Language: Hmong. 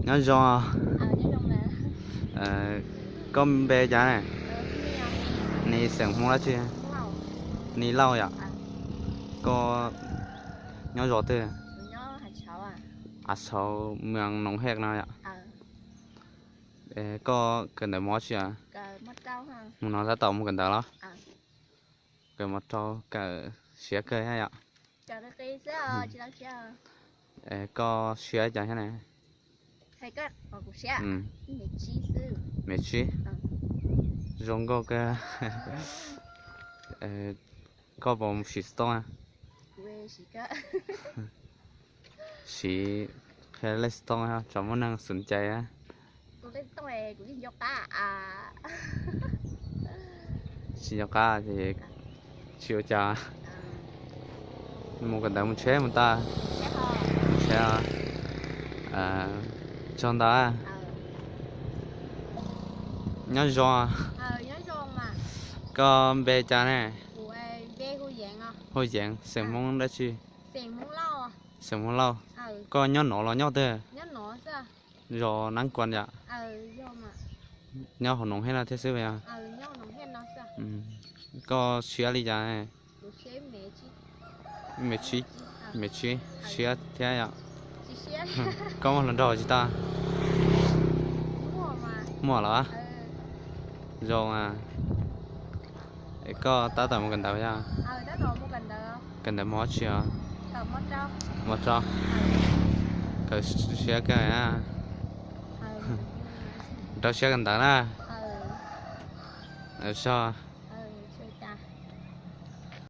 Nyob zoo. Koj npe cas ne? Nws xeem Hmoob dab tsi? Nws Lauj yom. Koj nyob zos twg? Av Tshauv, Mws Noov Hej no yom. Koj kawm ntawv mos dab tsi? Mus no tab tom mus kawm ntawv los? Kawm mos rau, kawm siab kawg thiab yom. Koj siab cas thiab ne? Mev tsib. Zoo nkauj kawg. Koj puas mus siv xov tooj? Siv, qhia leej xov tooj tso muaj neeg xum cai. Tsis nco qab ces tsis ua cas. Mus kawm ntawv mus tsheb mus tag? Mus tsheb. Tsaug ntau. Nyob zoo. Koj npe cas ne? Hu Yeev, xeem Hmoob dab tsi? Xeem Hmoob Lauj. Koj nyob no los nyob twg? Zos Nab Kuas yom. Nyob hauv Noov Hej no thiab xwb yog? Koj siab li cas? Mev tsib, mev tsib siab thiab yom. Koj muaj hluas nraug tsis tau? Muaj los? Zoo. Koj tab tom mus kawm ntawv yog? Kawm ntawv mos dab tsi os? Mos rau. Kawm siab kawg na. Rau siab kawm ntawv na. Soj.